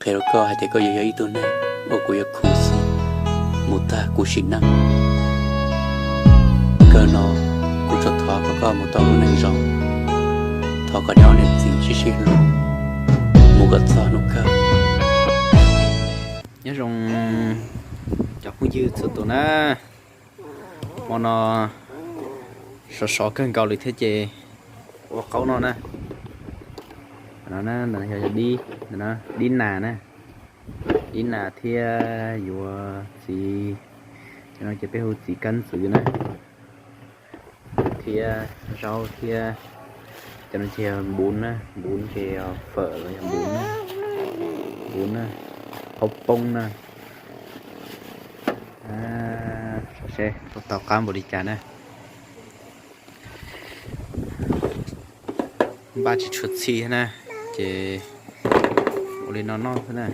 Qhia rau koj hais tias koj yuav yog ib tug neeg uas kuv yuav khuv xim mus tag kuv sim neej. Kawg no kuv tsuas thov kom koj mus tau lub neej zoo, thov kom niam txiv sib sib hlub mus kom txog hnub kawg. Nyob zoo cov phooj ywg txhua tus na, hmo no sov sov kawg nkaus li thiab ces ua qaub no na. Ntawm no yog dib, ntawm no dib nas na, dib nas thiab yuav txiv, cov no ces peb hu txiv kab ntxwv na, thiab zaub thiab, cov no ces yog npuv na, npuv ces yog fawm los yog npuv na, npuv na, qhaub poob na. Seb puas tau qab npaum li cas na. Npaj tsis tshua txhij na, ces ua li no noj xwb na.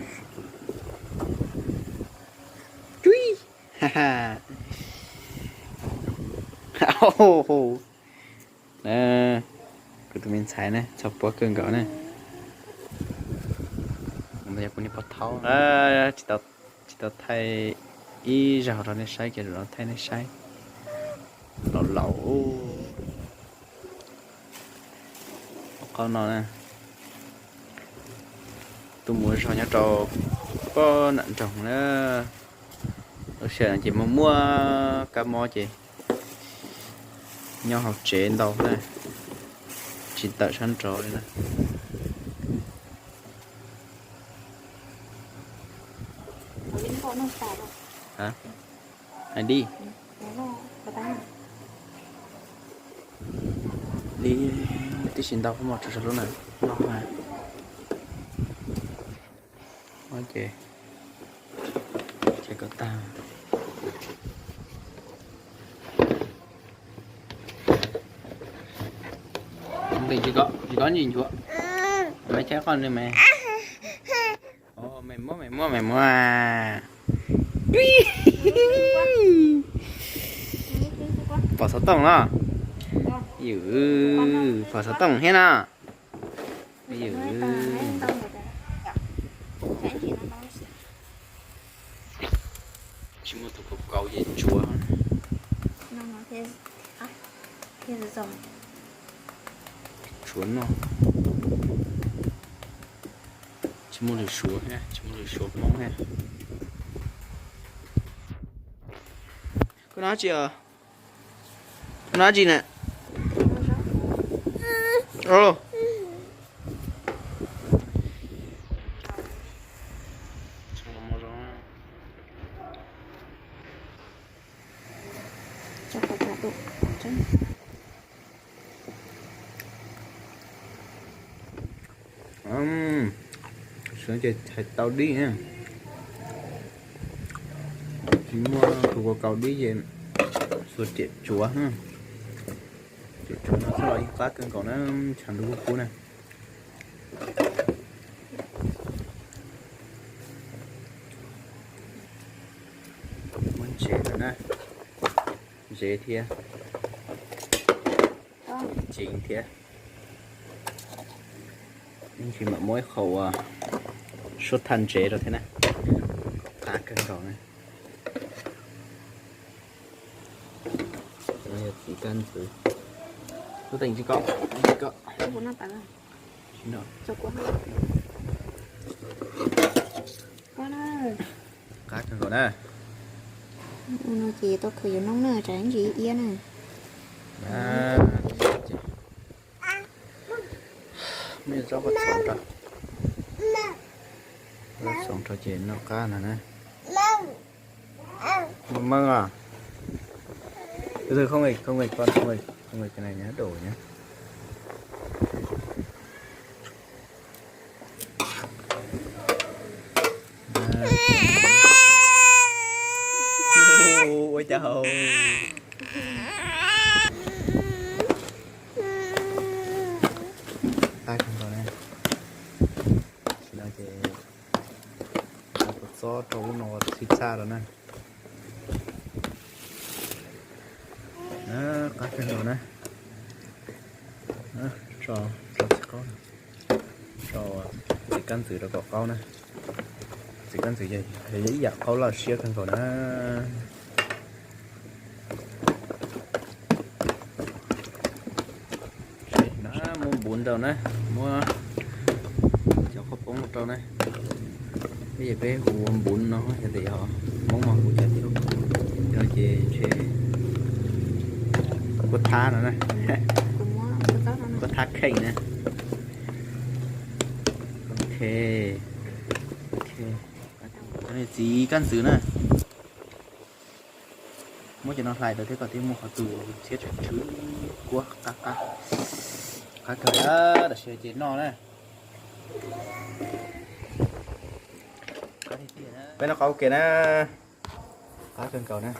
Kuv tus me ntxhais ne txog puab kawg nkaus ne. Yog kuv niag pov thaub, tsis tau thaij ib zaug rau nej saib, ces zaum no thaij nej saib. Laus laus. Qhov no na, tus mus zog nyob rau pab nam nroog na. Lub sij hawm no ces muaj muaj kab mob ces nyob hauv tsev ntau na, tsis tawm sab nraud li na. Hais di, li tib si ntau koj mos tsuas saum lub na, no ha. Ces, ces kom tag. Tsis ko, tsis ko ntsis nchuav. Maiv Thaib qoj li me. Maiv muab, maiv muab, maiv muab. Pom xov tooj los? Yus, pom xov tooj thiab no. Yus, tsis muaj tus kaus kaus ces tsuav. Suav noj. Tsis muaj lwm suav thiab, tsis muaj lwm suav Hmoob thiab. Koj noj tsi os? Koj noj tsi na? Suav ces hais tau dib na. Tsis muaj tus kaus kaus dib ces xuas riam tsuav, riam tsuav no txhob los yeej qab kawg nkaus na, tshav ntuj kub kub na. Muab ntsev lawm na, ntsev thiab, ceev thiab. Ib ntsis mam muab ib qho uas suab thaj ntsev rau thiab na, kom qab kawg nkaus na. Yog txiv kab ntxwv. Tub teem tsis ko, tsis ko. Qab kawg nkaus na. No ces tau khaws yuav noob na, tsam ntsis iab na. Muab zaub kom txhoov rau, zaub txhoov rau ces noj qab no na. Muaj meej os. Từ từ, không nghịch, không nghịch con, không nghịch, không nghịch cái này nhá, đổ nhá. Ua cas hauv. Qab kawg nkaus na. Tam sim no ces kuv txob rau lub no txhij txhaj rau na. Qab kawg nkaus na. Tso, tso txiv qaub, tso txiv kab ntxwv rau kom qaub na. Txiv kab ntxwv yog ib yam qhaub loj siab kawg nkaus na. Seb na, muab npuv rau na, muab cov qhaub poob rau na. Peb yog peb hu ua npuv no, yog tias yog Hmoob mas hu cov tias, yog ces ntshe kuab thab no na, kuab thab kheej na. Ok, ok. Cov niag txiv kab ntxwv na, muab cov no hlais rau thiab kom thiaj muaj qhov tus thiab tshwm tshwm kuab qab qab, qab kawg. Tam sim no ces noj na. Peb noj qab ua ke na, qab kawg nkaus na.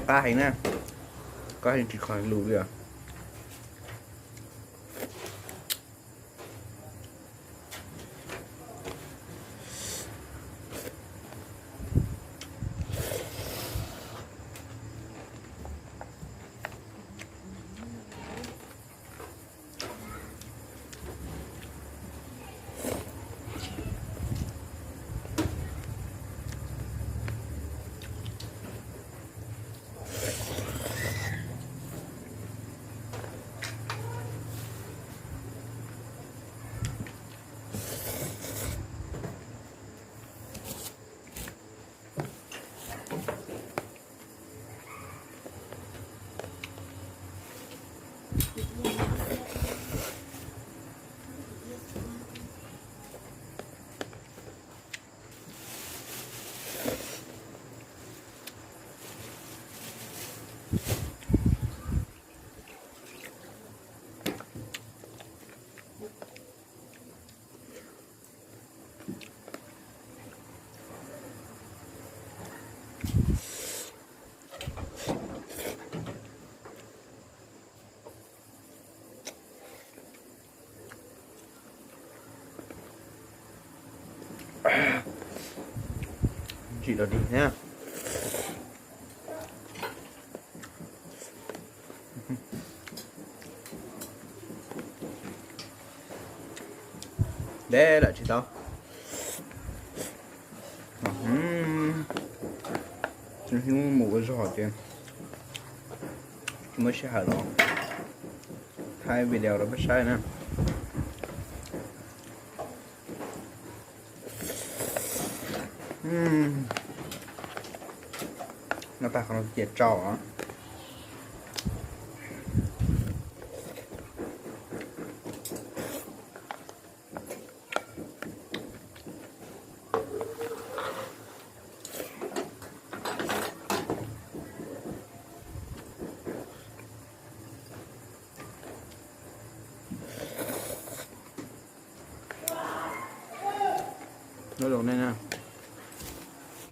Qab heev na, qab heev tsis kho lus li os. Tsis dog dig thiab. Deb lawm tsis tau. Hnub mus ua zog ces tsis muaj sij hawm los thaij video rau peb saib na. Noj tag qhov no ces tsau os. Nyob zoo nej na.